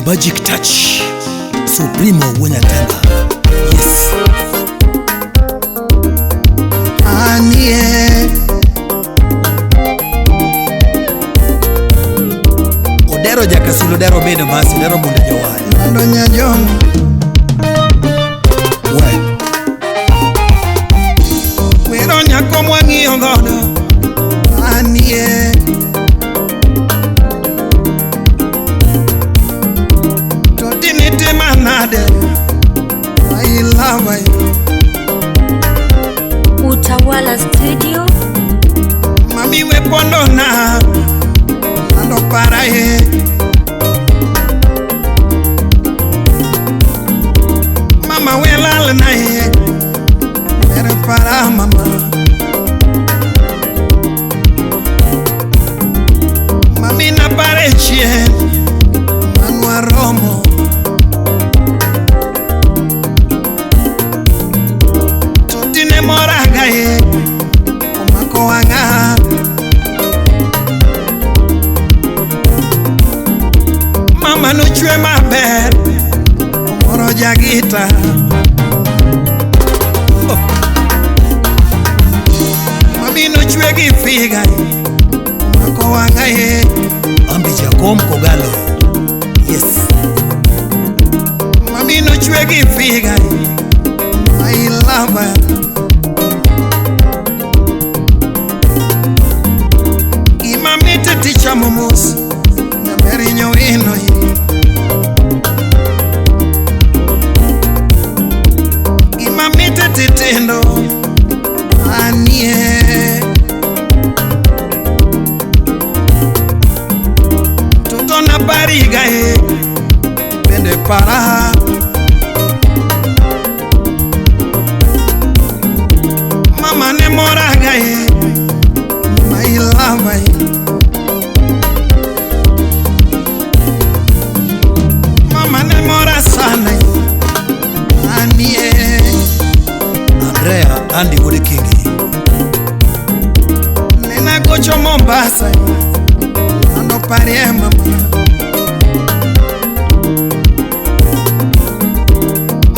Magic Touch Supremo Wenyatenga. Yes. Anie Odero jakasulo dero bedo masi dero bunde jowaya. Nando nyajong We. Wero nyako mwang'iyo godo. Anie to tinitima nade. I love you. Utawala Studio. Mami we pondo na nando para e. Mama we lal na e. Mere para mama. Mami na pare chien manwa romo. Tutine moraga e. Omako wanga. Mama no chwe maber. Omoro jagita. Oh. Mami no chwe gi figa. Omako wanga e. Ambi Jakom Kogalo. Yes. Mami no chwe gi figa. I love her. Gima mit tichamo mos. Nyaber nyowino e. Gima mit titindo. Anie. Toto na pariga e. Bende para. Mama ne moraga e. My love e. Mama ne mora sana e. Anie. Andrea Andy Wuod Kingi. Nena gocho Mombasa. Ando parie mama.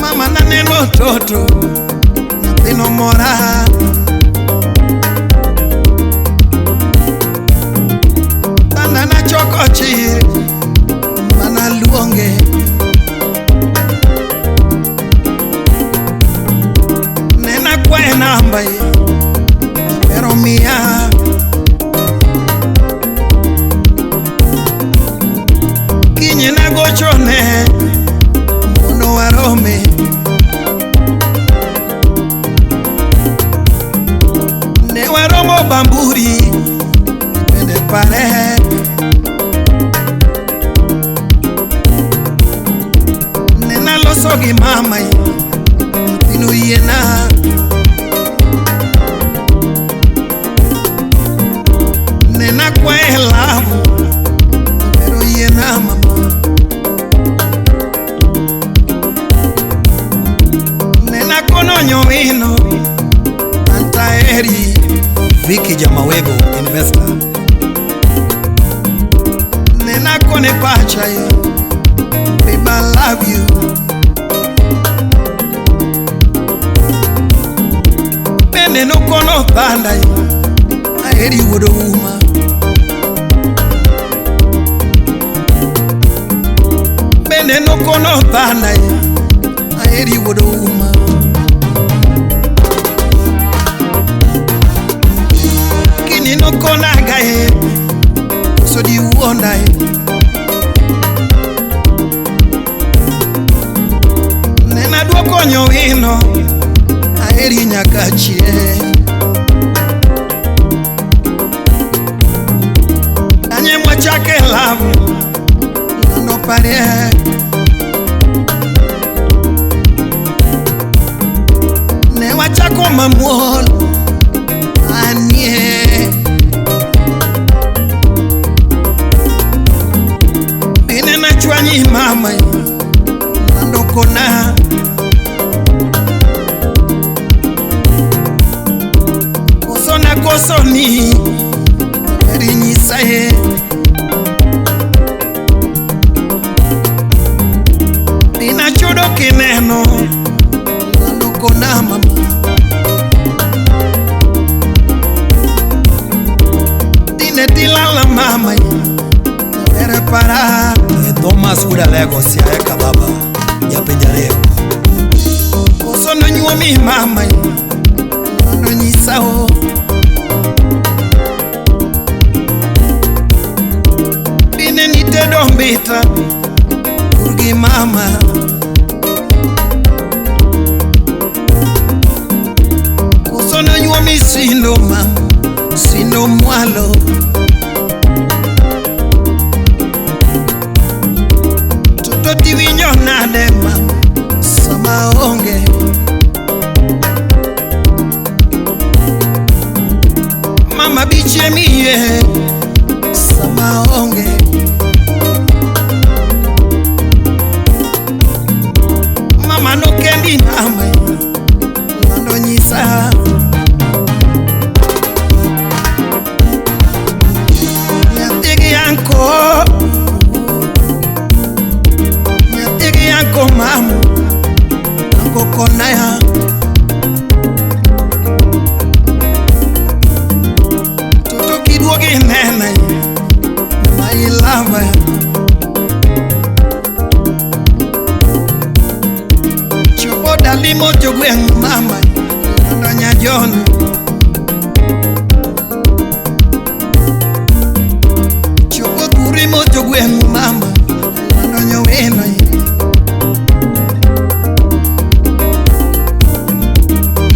Mama naneno toto. Nyathino mora. Bana nachoko chir. Mana luonge. Nena kwaye namba e. Pero miya. Kinyi nagochone. Mondo warome. Ne waromo Bamburi. Bende pare. Nena loso gi mama e. Nyathino yiena. Nena kwaye love. Pero yiena mama. Nena kono nyowino. Antaeri. Vicky Jamawego Investor. Nena kone pacha e. Babe I love you. Bende nokono thanda e. Aheri wuod Ouma. Bende nokono thanda e. Aheri wuod Ouma. Kini nokonaga e. Koso diwuonda e. Nena duoko nyowino. Aheri nyaka chieng'. Kanye mwachake love. Nando parie. Ne wachako mamuol. Anie. Bine nachwanyi mama e. Nando kona. Koso na koso ni. Eri nyisa e. kineno lando kona mama Dine tilala mama Nyawere para Thomas Udalego Siaya kababa japenjareyo Koso nonyuomi mama Lando nyisao Dine nitedo mbita Kurgi mama Koso nonyuomi sindo mama Sindo mwalo Toto tiwinjo nade mama Sama onge Mama biche miye Sama onge Mama no kendi mama Lando nyisa Nyathigi anko Nyathigi anko mama Anko konaya Toto kiduogi nene Ma ilava Chopo dalimo jogweng' mama Lando nyajon Chopo kurimo jogweng' mama Lando nyowino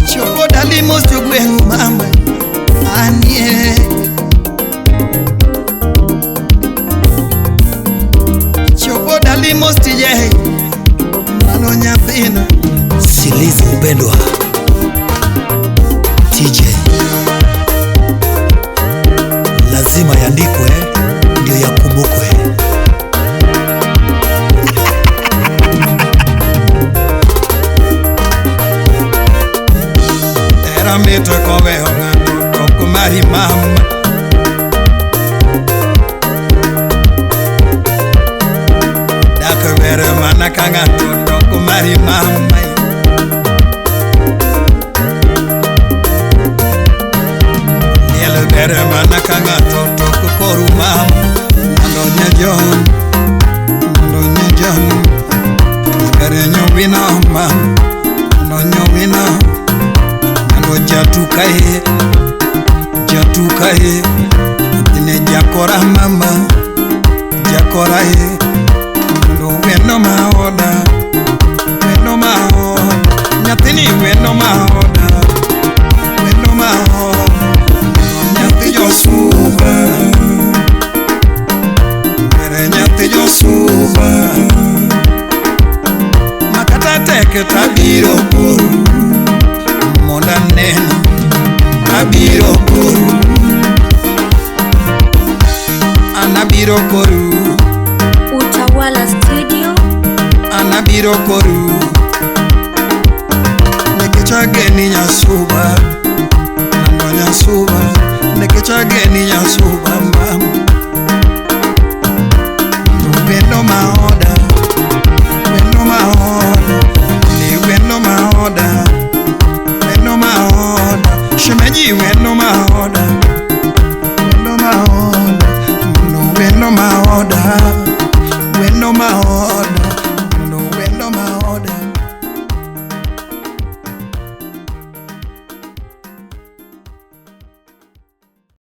Chopo dalimo jogweng' mama Anie Chopo dalimo stije Mano nyathina Silizi upendwa TJ lazima yandikwe ndio yakumbukwe. Era mito koweyo ng'ato ok mari mama Dak ber mana ka ng'ato ok mari mama Liel ber mana ka ng'ato ok koru mama Nando nyajon, nando nyajon Ber nyowino mama, nando nyowino Nando jatuka e, jatuka e, ne jakora mama, jakora e, nando wendo maoda, wendo maoda, nyathini wendo maoda, wendo maoda, nyathi josuba, mere nyathi josuba, makata tek tabiro koru mondo aneni abiro koru an abiro koru Utawala Studio. an abiro koru nikech ageni nyasuba nando nyasuba nikech ageni nyasuba mam wendo maoda.